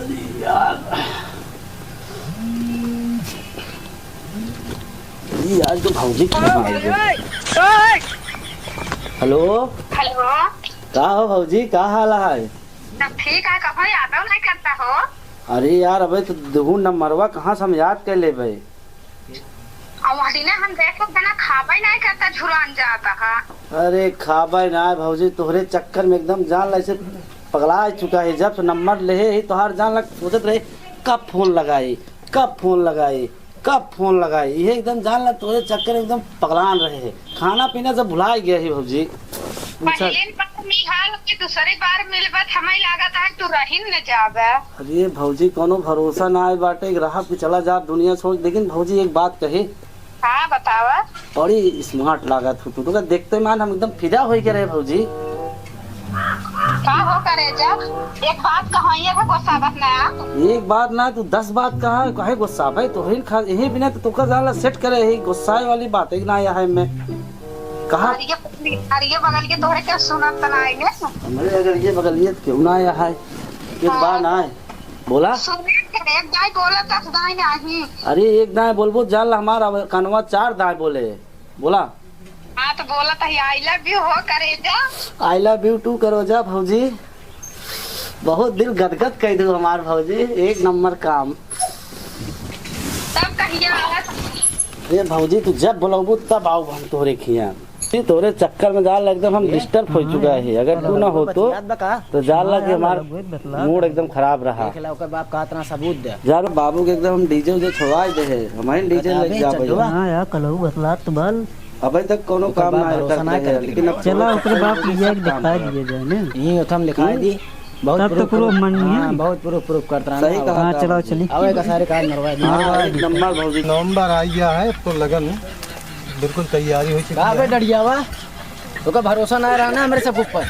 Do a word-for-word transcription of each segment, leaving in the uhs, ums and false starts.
यार, ये आज तो भौजी की मार गई। हेलो। हेलो। का हो भौजी, का हाल है? सब ठीक है, कभो यादव नहीं करता हो? अरे यार, अबे तो दुहू नंबरवा कहाँ से हम याद कर लेबे? और वही ने हम देखे बिना खाबे नहीं करता, झुरान जाता है। अरे खाबे ना भौजी, तोहरे चक्कर में एकदम जान ला ऐसे पगला चुका है। जब से नंबर ले ही तोहार जान ला सोचत रहे कब फोन लगाई, कब फोन लगाई, कब फोन लगाई। ये एकदम जान ला तोहरे चक्कर में एकदम पगलान रहे है। खाना पीना सब भुला गया है भौजी। अच्छा। पहले बार मिलाल के दूसरी बार मिलबत हमें लागत है तू रहिन न जाबे। अरे भौजी, कोनो भरोसा ना आए बाटे, ग्राहक भी चला जा दुनिया छोड़। लेकिन भौजी, एक बात कही। हाँ, बतावा। बड़ी स्मार्ट लागत हो तू, तोका देखते मान हम एकदम फिदा होई के रहे भौजी। का हो करे जा? एक बात कहो, ये है गुस्सा बात ना। एक बात ना, तू दस बात कहा, काहे गुस्सा भाई? तो ही खा, यही बिना तो तोका जाला सेट करे, यही गुस्साए वाली बात एक ना आया है मैं। कहा? अरे ये, अरे ये बगल के तोहरे के सुनत त ना आइले। हमरे अगर ये बगल ये क्यों ना आया है? एक हाँ। बार ना आए। बोला? सुने के एक दाई बोला, दस दाई नाही। अरे एक दाई बोलबो, जान ला हमार अब कनवा चार दाई बोले। बोला? हाँ, तो बोला तो I love you हो करेजा। I love you too करो जा भौजी। बहुत दिल गदगद कर दू हमार भौजी, एक नंबर काम। तब कहिया आवत? अरे भौजी, तू जब बोलबू तब आऊ हम तोहरे खिया। जी, तोरे चक्कर में जाल एकदम हम डिस्टर्ब हो चुका है। अगर तू ना हो तो, तो जाल लगे हमार मूड एकदम खराब रहा। देख ला, ओकर बाप का इतना सबूत दे। यार, बाबू के एकदम हम डीजे उजे छोड़वा दे है, हम ही डीजे लेके जाबे। हाँ यार, कलहू बतलात तो बल। अबे तक कोनो ओकर काम बाप ना भरोसा करते ना हैं, करते। लेकिन अब चला, ओकरे बाप के जाके दिखा दिए जाए ना। यही होत हम लिखा दी। बहुत तब तो proof, proof proof। मानिए। हाँ, बहुत proof, proof करता है सही ना। कहा हाँ, था। चलाओ, चली। अब एक सारे काज मरवा दी। हाँ, एक नंबर भौजी। नवंबर आ गया है, अब तो लगन बिल्कुल तैयारी हो चुकी का बे है। डड़ियावा? तोका भरोसा ना रहा ना हमरे सब ऊपर।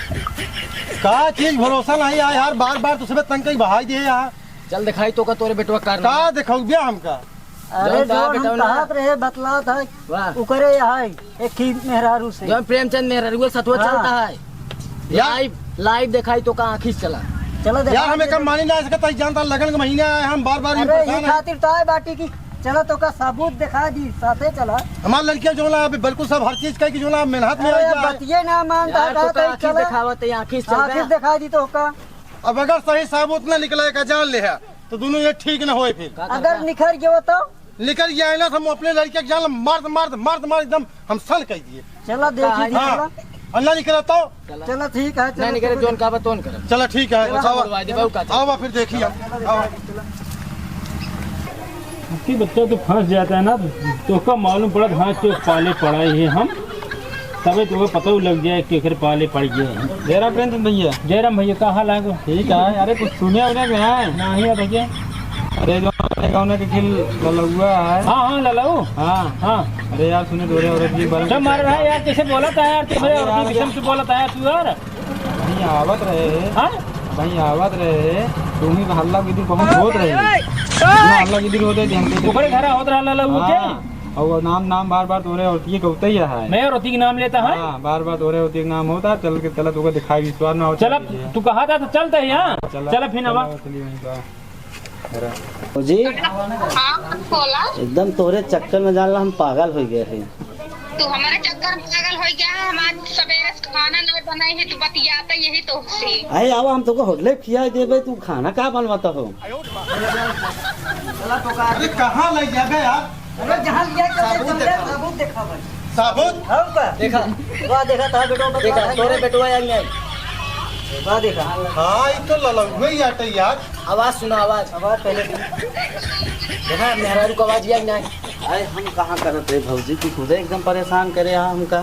का चीज भरोसा नहीं आया यार, बार बार तो सुबह तंग कहीं बहाई दिए यार। चल दिखाई तोका तोरे बेटवा का कारनामा। का दिखाऊ बे हमका? अरे जौन का जौन हम बेटवा ना। कहत रहे बतलात है, वाह। उकरे है, एक ही मेहरारू से। जौन प्रेमचंद मेहरारू सतुआ हाँ। चलता है। यार। Live, live दिखाई तोका आँखी से चला। चलो यार, दिखाई हमें दे। कम मानी ना, इसका तई जानता लगन के महीना है, हम बार बार ही अरे, परेशान ये हैं। खातिर तो आए बाटी की चलो तोका सबूत दिखा दी, साथे चला। हमार लड़कियां जो ना अभी बिल्कुल सब हर चीज कहे कि जो ना मेहनत में अरे, आई जाए। बतिये ना मानता यार, है, तोका कहे आँखी से चला। दिखावत है, आँखी से चल आँखी से रहा। दिखा दी तोका। अब अगर सही सबूत ना निकले का जान ले है, तो दोनों ये ठीक ना होए फिर। का, का, अगर का? निखर गयो तो? निकल गया है ना, हम अपने लड़के के जान मार, मार, मार, मार एकदम हम सन कर दिए। चला देखी, हाँ। चला। और ना निकला तो? चला। चला ठीक है, चला, नहीं निकले, चला। जोन का बा, तोन कर। चला ठीक है, चला, बताओ। हम उड़वा दे, बाबू का चला। आओ, फिर देखिए हम। आओ। कि बच्चा तो फंस जाता है ना, तो उसका मालूम पड़ा, हाँ, तो पाले पड़ा ही है हम। तबे तो पता लग जाए कि केकर पाले पड़ गया है। जय राम प्रेम चंद भैया। जय राम भैया, का हाल है? ठीक है। अरे कुछ सुने उन्हें के हैं? नहीं है भैया। अरे जो अपने गाँव के खेल ललौआ है। हाँ, हाँ, ललऊ। हाँ। हाँ। अरे यार सुने, तोरे औरत जी बारे में सब मार रहा है यार, कैसे बोला था यार, कैसे अरे यार, औरत जी, कसम से बोला था यार तू यार। वहीं आवत रहे। हाँ? वहीं आवत रहे। तुम ही हल्ला गिदिर बहुत होत रहे। इतना हल्ला गिदिर होते थे हमके। ओकरे घर होत रहा ललऊ के? हाँ। और वो नाम, नाम बार बार तोरे औरतिये के होते ही है। मैं औरती के नाम लेता है? हाँ, बार बार तोरे औरती के नाम होता है। चल के चला, तोके दिखाई विश्वास ना हो, चला, चल दीजिए। तू कहा था तो चलते हैं, हाँ? चला, चला फिर अब। चला, चलिए वहीं पर। जी। हाँ, बोला। एकदम तोरे चक्कर में जान ला हम पागल हो गए हैं। तू हमारे चक्कर में पागल हो गया है, हम आज सवेरे से खाना नहीं बनाई है, तू बतियाता यही तो से। अरे आवा, हम तोको होटले खिया देबे, तू खाना का बनवाता हो? अरे कहाँ ले जाबे यार? अरे जहाँ लिया के सबूत चल रहे, देखा। सबूत देखा भाई। सबूत? हाँ का? देखा। वाह, देखा था बेटवा, देखा, बताया तोरे नहीं। बेटवा आया नहीं। वाह, देखा। हाँ, ये तो ललौए ही आटे यार। आवाज सुना, आवाज। आवाज पहले सुन। देखा, मेहरारू का आवाज आया नहीं। अरे हम कहाँ करत रहे भौजी, तू खुदे एकदम परेशान करे हा हमका।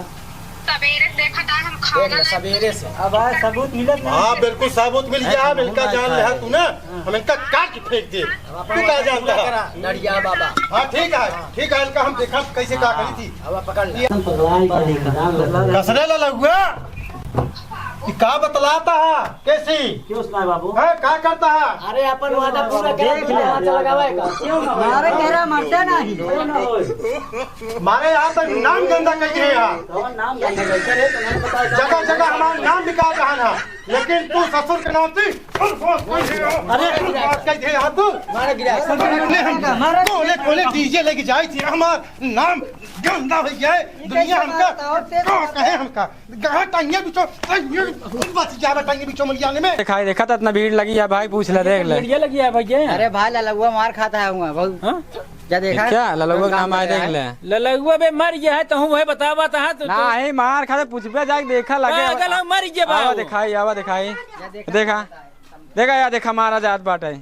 सवेरे से देखा था हम खाना देख ले, नहीं सवेरे से। अब आज सबूत मिलत नहीं हाँ, है। बिल्कुल सबूत मिल गया, हम इनका जान ले तू ना, हाँ। हम इनका काट के फेंक दे। अब अपन तू का जानता है? करा, डरिया बाबा। हाँ, ठीक है, ठीक है, इनका हम देखा कैसे का करी थी। अब पकड़ ले। कसरे ला लगुआ। ई का बतलाता है? कैसी? क्यों सुनाए बाबू? हैं, का करता है? अरे, अपन वादा पूरा करा, देख ले। हाथ लगावे का। क्यों ना? मारे तेरा मरते नहीं। क्यों ना होए? मारे यहाँ तक नाम गंदा कर दिए यहाँ। कौन नाम गंदा कर करे? तो नाम बताओ। जगह जगह हमारा नाम निकाल रहा है। लेकिन तू ससुर के नाती, अरे, बात कह दे यार तू। मारा गिरा। कोने, कोने, कोने डीजे लेके जाई थी, हमार नाम गंदा हो गया है, दुनिया हमका का कहे हमका। कहाँ टांगे बिचो, टांगे बच जावे टांगे बिचो मलियाने में। दिखाई देखा तो इतना भीड़ लगी है भाई, पूछ ले, देख ले। भीड़िया लगी है भैया। अरे भाई, ललुआ मार खाता है हुआ बहुत। हाँ? क्या देखा? क्या? ललुआ का नाम आए देख ले। ललुआ बे मर गया है, तो हम वही बतावा था, तो, तो नहीं, मार खाते पूछबे जाके देखा लगे। पागल हो, मर गया आवा बाबू। दिखाई, आवा दिखाई। देखा, देखा यार, देखा मारा जात बाटे।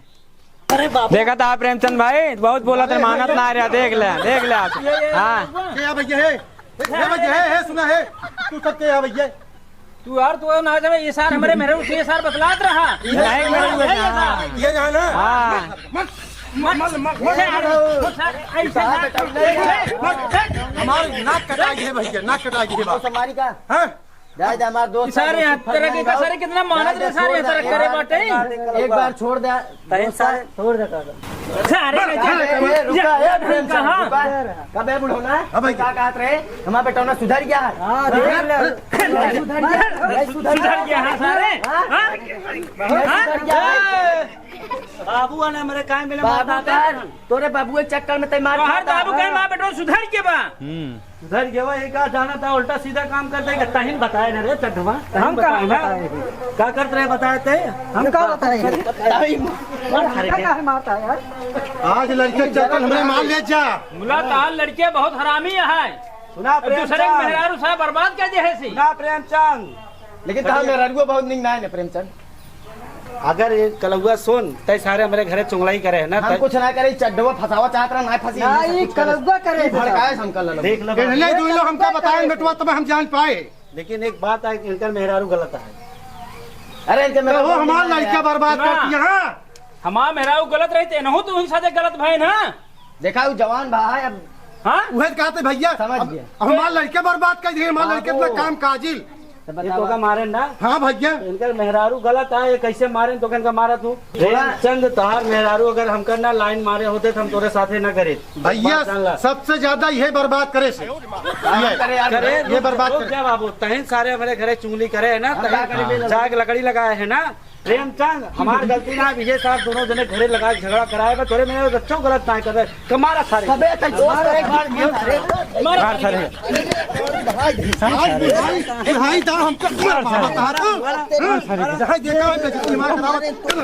अरे बाबू। देखा था प्रेमचंद भाई, बहुत बोला थे, मानत ना रहा, देख ले, देख ले आप। हाँ। ये भैया है, ये भैया है, है, सुना है, तू सबके यहाँ भैया। तू यार, तू ना जावे, ये सार हमरे मेहरारू से ये सार बतलात रहा। ये नहीं, मेहरारू ये है, ये सार। ये जाना। हाँ। मत, मत, मत, मत, मत, मत, ऐसे ना। मत, हमारे नाक कटा गए भैया, नाक कटा गए बा। हमारी का? हाँ? जा, जा, हमारे दोस्त सारे हैं, हाथ तरह के, सारे कितना मेहनत रे, सारे तरह करे बाटे। एक बार छोड़ दे। तैं सारे छोड़ दे कर। सारे ए, ए, रुका, ए, प्रेम से, कहाँ? रुका। कब है बुढ़ौना? हाँ भाई। का कहत रहे? हमार बेटौना सुधर गया है। हाँ, देख ले। सुधर गया है सारे? हाँ? हाँ? सुधर गया है। बाबू आने हमरे काहे मिले बाबू मार का? तोरे बाबुए के चक्कर में तैं मार बाहर खाता बाबू है। कहे माँ बेटौना सुधर के बा। हम्म। सुधर गया, ये का जाना था, उल्टा सीधा काम कर देगा। तहिन बताए ना रे चड्ढवा, तहिन हम का बताए ना। का करत रहे बताए ते? हम का बताए? बताई। मार खा रहे का हैं। काहे मारता है यार? आज लड़के चक्कर हमरे मार ले जा। मुला ताल लड़के बहुत हरामी है। सुना अब दूसरे के प्रेमचंद। मेहरारू साहब बर्बाद कर दे है सी। सुना प्रेमचंद। लेकिन तहार मेहरारुआ बहुत निक ना है ना प्रेमचंद। अगर ये कलौआ सुन, तैं सारे हमरे घरे चुगलाई करे है ना, हम तैं कुछ ना करे, चड्ढवा फंसावा चाहत रहा, ना फंसी, ना, ना ये कुछ करे। कलौआ करे ये भड़काए से हम कर लेलो। देख लो। इन्हें दुइ लोग हमका बताए बेटवा, तब हम जान पाए। लेकिन एक बात है, इनकर मेहरारू गलत है। अरे इनके तो वो मेहरारू हमार गलत है लड़का यार। बर्बाद ना। कर दिया, हाँ। हमार मेहरारू गलत रही, तो इनहू तो उनके साथे गलत भए ना। देखा, वो जवान भाई अब हाँ? उहे कहते भैया, समझ अब, गया। अब हमार लड़के बर्बाद कर दिए, हमार हाँ, लड़के इतना वो। काम काजिल। तो ये बतावा। तो का मारे ना? हाँ भैया। इनकर मेहरारू गलत है, ये कैसे मारे तो इनका मारा तू? बोला। प्रेमचंद तहार मेहरारू अगर हमका ना लाइन मारे होते तो हम तोरे साथे ना करे। भैया, बात जान ला। सबसे ज्यादा ये बर्बाद करे से। हाँ, ये, करे यार। करे, ये रुक, बर्बाद रुक करे। जा बाबू, तहिन सारे हमरे घरे चुगली करे है ना, हम तहिन का करे बे? जाके लकड़ी लगाए है ना, प्रेमचंद, हमार गलती ना, विजय साहब दोनों जने घरे लगा के झगड़ा कराए बा, तोरे में बच्चों गलत ना कर रहे, कमारा सारे। सबे तक दोस्त करे, मार, मार, मार, मार, मार सारे। भाई, भाई, भाई, दा हमको मार, मार, मार, मार, मार, भाई, देखा है, बेइज्जती मार, मार, मार,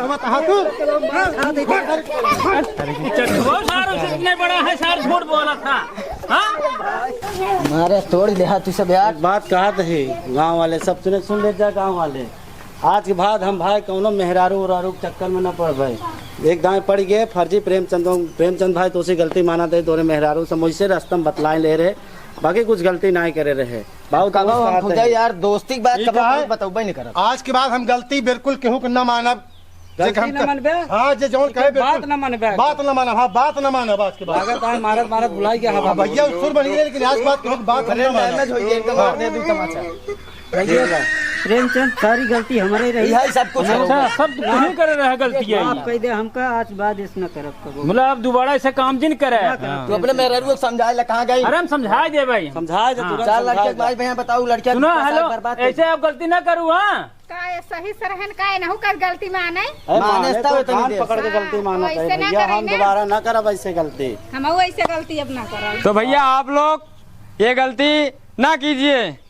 मार, मार, चट्टो सार उससे इतने बड़ा है, सार झूठ बोला था, हाँ? मारे तोड़ दे हाथ तू सब यार। बात कहा थे गाँव वाले, सब सुने, सुन ले जा गाँव वाले। आज के बाद हम भाई कौनो मेहरारू उरारू के चक्कर में न पड़बे। एक दाएं पड़ गए फर्जी प्रेमचंद, प्रेमचंद भाई तोसे गलती माना दे, तोरे मेहरारू से मुझसे रास्ता में बतलाए ले रहे, बाकी कुछ गलती नहीं करे रहे। बहुत कबो दोस्त हम आते खुदा हैं। यार दोस्ती के बात ठीक कबो है। कुछ बतौबे नहीं करब। आज के बाद हम गलती बिल्कुल केहू के न मानब। जे गलती हम न क-, मनबे? हाँ, जे जौन कहे बात बिल्कुल। न मनबे। बात न मानब, हाँ, बात न मानब आज के बाद। लागत है मारत मारत बुलाई गया हाँ, हवा। भैया सुर बनी रहे, लेकिन आज बात केहू के बात हम न मानब। डैमेज हो गया, इनका मार दे दू तमाचा। भैया, प्रेमचंद, सारी गलती हमरे रही। यही सब कुछ हम है। अच्छा, सब तुहीं करे रहे गलती है माफ ये। कह दे हमका, आज बाद इस न करब कबो। मतलब, अब दोबारा ऐसे काम जिन करे। ना करब। तू अपने मेहरारू को समझाए ला, कहाँ गई? अरे, हम समझाए दे भाई। समझाए दे, हाँ। तुरंत चार लड़के समझाए के दे। भाई बहन बताओ, लड़कियाँ तुना, हेलो, बर्बाद कर ऐसे अब गलती ना करू, हाँ? का ये सही से रहन का, एनहू का गलती माने? अरे, माने माने तब तो इतनी कान देर। पकड़ के गलती मानत वैसे है ना भैया, करे हम ना। दोबारा ना करब ऐसे गलती। हम ऐसे गलती अब ना करब। तो भैया, आप लोग ये गलती ना कीजिए।